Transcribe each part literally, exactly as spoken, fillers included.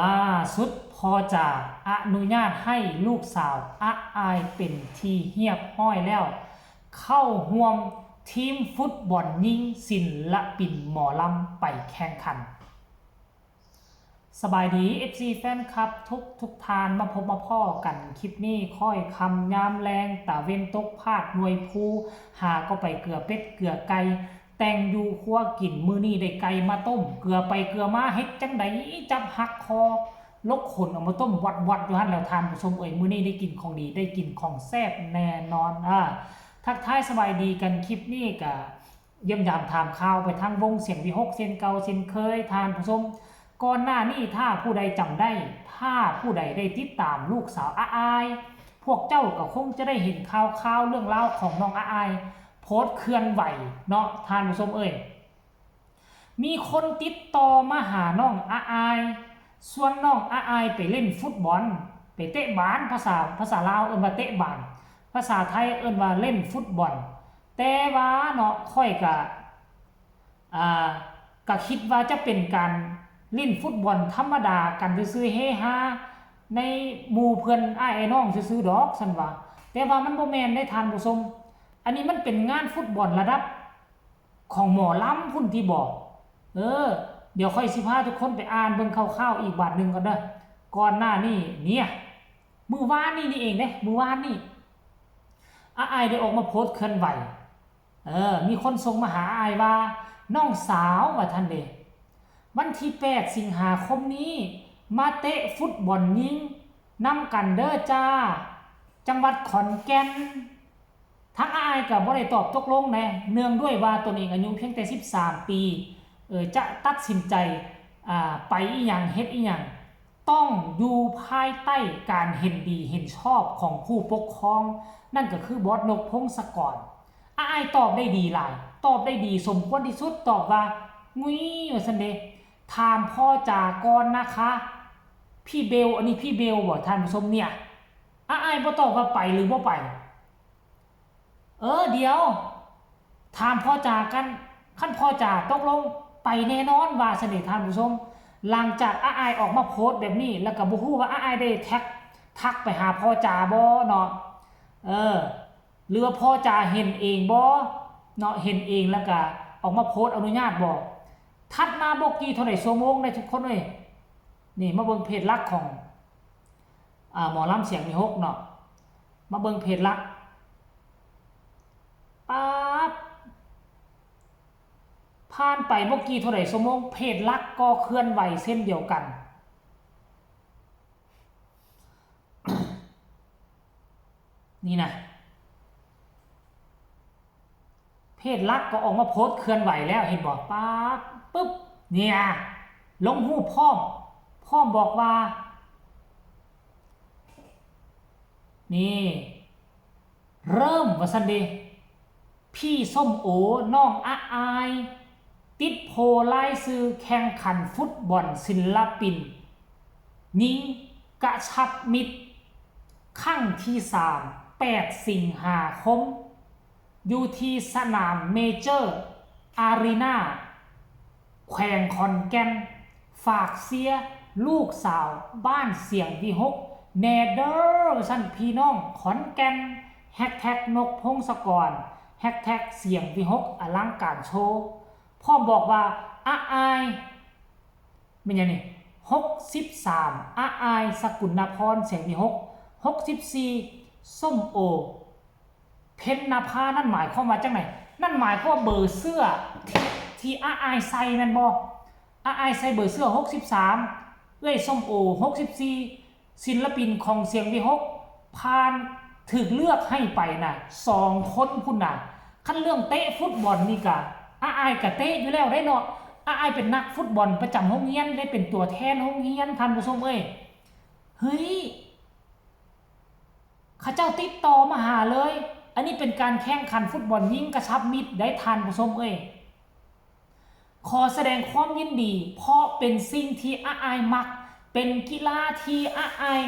ล่าสุดพ่อจ๋าอนุญาตให้ลูกสาวอาอายเป็นที่เรียบร้อยแล้ว เข้าร่วมทีมฟุตบอลหญิงศิลปินหมอลำไปแข่งขัน สบายดี เอฟซี แฟนคลับทุกทุกท่าน มาพบมาพ้อกันคลิปนี้ ค่อยค่ำยามแลง ตะเว็นตกพาดหน่วยภู หาก็ไปเกือเป็ดเกือไก่ แต่งอยู่ครัวกิน มื้อนี้ได้ไก่มาต้ม เกือไปเกือมาเฮ็ดจั่งใดจับหักคอ ลกขนเอามาต้มวัดๆอยู่หั่นแหล้วท่านผู้ชมเอ้ย มื้อนี้ได้กินของดี ได้กินของแซ่บแน่นอน อ่า ทักทายสบายดีกันคลิปนี้กะเยี่ยมยามถามข่าวไปทางวงเสียงวิหกเช่นเก่าเช่นเคยท่านผู้ชม ก่อนหน้านี้ถ้าผู้ใดจำได้ ถ้าผู้ใดได้ติดตามลูกสาวอาอาย พวกเจ้าก็คงจะได้เห็นข่าวๆเรื่องราวของน้องอาอาย โพสต์เคลื่อนไหวเนาะท่านผู้ชมเอ้ย มีคนติดต่อมาหาน้องอาอาย ชวนน้องอาอายไปเล่นฟุตบอล ไปเตะบาล ภาษา ภาษาลาวเอิ้นว่าเตะบาล ภาษาไทยเอิ้นว่าเล่นฟุตบอล แต่ว่าเนาะ ข้อยกะ อ่า กะคิดว่าจะเป็นการเล่นฟุตบอลธรรมดากันซื่อๆ เฮฮา ในหมู่เพื่อนอ้ายไอ้น้องซื่อๆดอก ซั่นว่า แต่ว่ามันบ่แม่นเด้ท่านผู้ชม อันนี้มันเป็นงานฟุตบอลระดับ ของหมอลำพุ้นติบอก เออ เดี๋ยวข้อยสิพาทุกคนไปอ่านเบิ่งคร่าวๆอีกบาดหนึ่งก่อนเด้อ ก่อนหน้านี้เนี่ย มื้อวานนี้นี่เองเด้ มื้อวานนี้ อาอายได้ออกมาโพสต์เคลื่อนไหว เออ มีคนส่งมาหาอาอายว่า น้องสาว ว่าซั่นเด้ วันที่แปดสิงหาคมนี้ มาเตะฟุตบอลหญิงนำกันเด้อจ้า จังหวัดขอนแก่น ทางอาอายก็บ่ได้ตอบตกลงแหน่ เนื่องด้วยว่าตนเองอายุเพียงแต่สิบสามปี เออ จะตัดสินใจ อ่า ไปอิหยัง เฮ็ดอิหยัง ต้องอยู่ภายใต้การเห็นดีเห็นชอบของผู้ปกครอง นั่นก็คือบอสนก พงศกร อาอายตอบได้ดีหลาย ตอบได้ดีสมควรที่สุด ตอบว่า งุ้ย ว่าซั่นเด้ ถามพ่อจ๋าก่อนนะคะ พี่เบล อันนี้พี่เบลบ่ท่านผู้ชมเนี่ย อาอายบ่ตอบว่าไปหรือบ่ไป เออ เดี๋ยว ถามพ่อจ๋ากัน คันพ่อจ๋าตกลงไปแน่นอน ว่าซั่นเด้ท่านผู้ชม หลังจากอาอายออกมาโพสต์แบบนี้ แล้วก็บ่ฮู้ว่าอาอายได้แท็ก ทักไปหาพ่อจ๋าบ่เนาะ เออ หรือว่าพ่อจ๋าเห็นเองบ่เนาะ เห็นเองแล้วก็ออกมาโพสต์อนุญาตบ่ ถัดมาบ่กี่เท่าใดชั่วโมงได้ทุกคนเอ้ย นี่มาเบิ่งเพจหลักของ อ่า หมอลำเสียงวิหกเนาะ มาเบิ่งเพจหลัก ปั๊บ ผ่านไปบ่กี่เท่าใดชั่วโมง เพจหลักก็เคลื่อนไหวเช่นเดียวกัน นี่นะ เพจหลักก็ออกมาโพสต์เคลื่อนไหวแล้ว เห็นบ่ ปั๊บ ปึ๊บ เนี่ย ลงรูปพร้อม พร้อมบอกว่า นี่ เริ่มว่าซั่นเด้ พี่ส้มโอ น้องอาอาย ติดโพลรายชื่อแข่งขันฟุตบอลศิลปินหญิงกระชับมิตร ครั้งที่สาม แปดสิงหาคม อยู่ที่สนามเมเจอร์อารีนา แขวงขอนแก่น ฝากเชียร์ลูกสาวบ้านเสียงวิหกแหน่เด้อ ว่าซั่น พี่น้องขอนแก่น แฮชแท็กนกพงศกร แฮชแท็กเสียงวิหกอลังการโชว์ พร้อมบอกว่า อาอาย แม่นหยังนี่ หกสิบสาม อาอาย สกุลนพร เสียงวิหก หกสิบสี่ ส้มโอ เพ็ญนภา นั่นหมายความว่าจั่งใด นั่นหมายความว่าเบอร์เสื้อที่ ที่อาอายใส่แม่นบ่ อาอายใส่เบอร์เสื้อ หกสิบสาม เอื้อยส้มโอ หกสิบสี่ ศิลปินของเสียงวิหก ผ่าน ถูกเลือกให้ไปน่ะ สองคนพุ้นน่ะ คันเรื่องเตะฟุตบอลนี่กะ อาอายกะเตะอยู่แล้วได้เนาะ อาอายเป็นนักฟุตบอลประจำโรงเรียน ได้เป็นตัวแทนโรงเรียน ท่านผู้ชมเอ้ย เฮ้ย เขาเจ้าติดต่อมาหาเลย อันนี้เป็นการแข่งขันฟุตบอลหญิงกระชับมิตรได้ท่านผู้ชมเอ้ย ขอแสดงความยินดี เพราะเป็นสิ่งที่อาอายมัก เป็นกีฬาที่อาอาย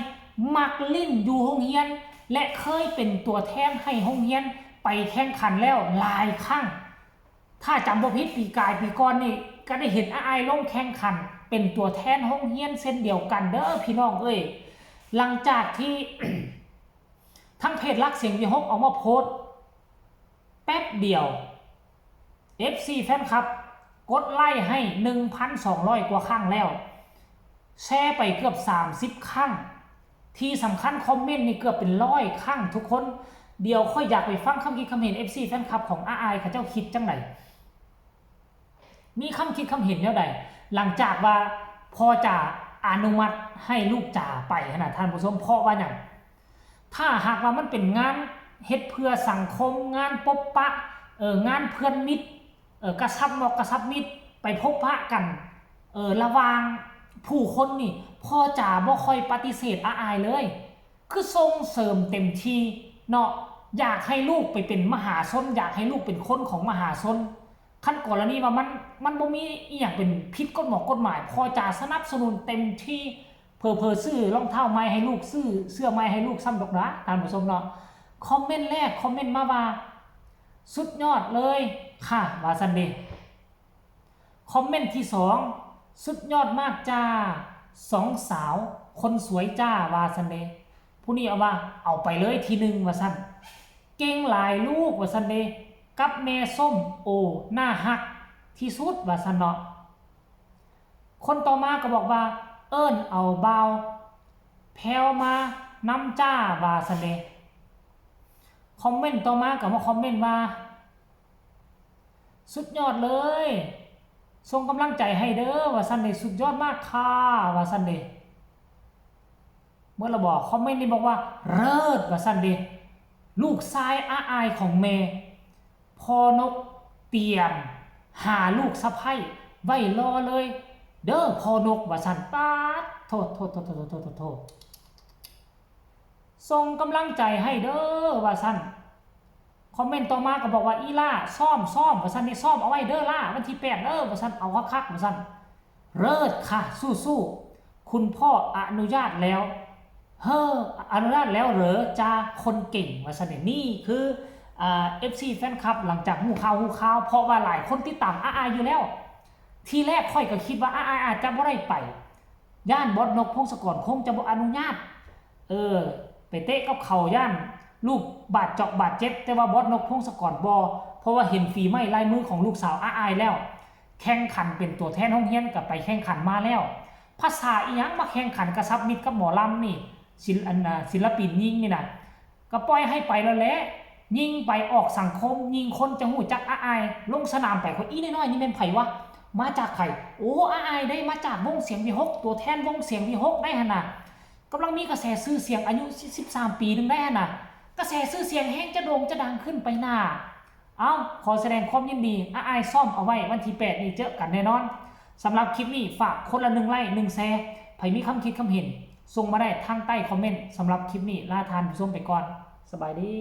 มักเล่นอยู่โรงเรียน และเคยเป็นตัวแทนให้โรงเรียนไปแข่งขันแล้วหลายครั้ง ถ้าจำบ่ผิดปีกายปีก่อนนี่ก็ได้เห็นอาอายลงแข่งขัน เป็นตัวแทนโรงเรียนเช่นเดียวกันเด้อพี่น้องเอ้ย หลังจากที่ ทั้งเพจรักเสียงวีหกออกมาโพสต์ แป๊บเดียว เอฟซี แฟนคลับ กดไลค์ให้ หนึ่งพันสองร้อย กว่าครั้งแล้ว แชร์ไปเกือบ สามสิบ ครั้ง ที่สำคัญคอมเมนต์นี่เกือบเป็นร้อยครั้งทุกคน เดี๋ยวค่อยอยากไปฟังคำคิดคำเห็น เอฟซี แฟนคลับของอ้ายเขาเจ้าคิดจังได มีคำคิดคำเห็นแนวใด หลังจากว่าพ่อจ๋าอนุมัติให้ลูกจ๋าไปหั้นนะท่านผู้ชม เพราะว่าหยัง ถ้าหากว่ามันเป็นงานเฮ็ดเพื่อสังคม งานปบปะ เออ งานเพื่อนมิตร เออ กระชับมอกกระชับมิตร ไปพบปะกัน เออ ระหว่างผู้คนนี่ พ่อจ๋าบ่ค่อยปฏิเสธอ้ายเลย คือส่งเสริมเต็มที่เนาะ อยากให้ลูกไปเป็นมหาชน อยากให้ลูกเป็นคนของมหาชน คันกรณีว่ามัน มันบ่มีอีหยังเป็นผิดกฎหมอกกฎหมาย พ่อจ๋าสนับสนุนเต็มที่ เผลอๆซื้อรองเท้าใหม่ให้ลูก ซื้อเสื้อใหม่ให้ลูกซ้ำดอกนะท่านผู้ชมเนาะ คอมเมนต์แรกคอมเมนต์มาว่า สุดยอดเลยค่ะ ว่าซั่นเด้ คอมเมนต์ที่สอง สุดยอดมากจ้า สองสาว คนสวยจ้า ว่าซั่นเด้ ผู้นี้เอาว่า เอาไปเลยที่หนึ่ง ว่าซั่น เก่งหลายลูก ว่าซั่นเด้ กับแม่ส้มโอ น่าฮักที่สุด ว่าซั่นเนาะ คนต่อมาก็บอกว่า เอิ้นเอาบ่าวแพรวมานำจ้า ว่าซั่นเด้ คอมเมนต์ต่อมาก็มาคอมเมนต์ว่า สุดยอดเลย ส่งกำลังใจให้เด้อ ว่าซั่นเด้ สุดยอดมากค่ะ ว่าซั่นเด้ เมื่อเราบอกคอมเมนต์นี้บอกว่า เลิศ ว่าซั่นเด้ ลูกชายอ้ายของแม่ พ่อนกเตรียมหาลูกสะใภ้ไว้รอเลย เด้อพ่อนก ว่าซั่น ป๊าด โทษ โทษ โทษ โทษ โทษ โทษ ส่งกำลังใจให้เด้อ ว่าซั่น คอมเมนต์ต่อมาก็บอกว่า อีล่า ซ้อม ซ้อม ว่าซั่น นี่ซ้อมเอาไว้เด้อล่า วันที่แปดเด้อ ว่าซั่น เอาคักๆ ว่าซั่น เลิศค่ะ สู้ๆ คุณพ่ออนุญาตแล้ว เฮ้อ อนุญาตแล้วเหรอจ้าคนเก่ง ว่าซั่น นี่คือ อ่า เอฟซี แฟนคลับ หลังจากฮู้ข่าว ฮู้ข่าว เพราะว่าหลายคนติดตามอ้ายอยู่แล้ว ทีแรกข้อยก็คิดว่าอ้ายอาจจะบ่ได้ไป ย้านบอสนกพงศกรคงจะบ่อนุญาต เออ ไปเตะกับเขา ย้านลูกบาดเจาะบาดเจ็บ แต่ว่าบอสนกพงศกรบ่ เพราะว่าเห็นฝีไม้ลายมือของลูกสาวอ้ายแล้ว แข่งขันเป็นตัวแทนโรงเรียนก็ไปแข่งขันมาแล้ว ภาษาอีหยังมาแข่งขันกระชับมิตรกับหมอลำนี่ ศิลป์ อันน่ะ ศิลปินหญิงนี่นะ ก็ปล่อยให้ไปแล้วแหละ ยิ่งไปออกสังคม ยิ่งคนจะฮู้จักอ้าย ลงสนามไป คนอี้น้อยๆ นี่แม่นไผวะ มาจากไผ โอ้ อ้ายได้มาจากวงเสียงวีหก ตัวแทนวงเสียงวีหกได้หั่นน่ะ กำลังมีกระแสชื่อเสียง อายุ สิบสาม ปีหนึ่งได้หั่นน่ะ กระแสชื่อเสียงแฮงจะโด่งจะดังขึ้นไปหน้า เอ้า ขอแสดงความยินดี อ้ายซ้อมเอาไว้ วันที่แปดนี้เจอกันแน่นอน สำหรับคลิปนี้ฝากคนละหนึ่งไลค์ หนึ่งแชร์ ไผมีคำคิดคำเห็น ส่งมาได้ทางใต้คอมเมนต์ สำหรับคลิปนี้ลาท่านผู้ชมไปก่อน สบายดี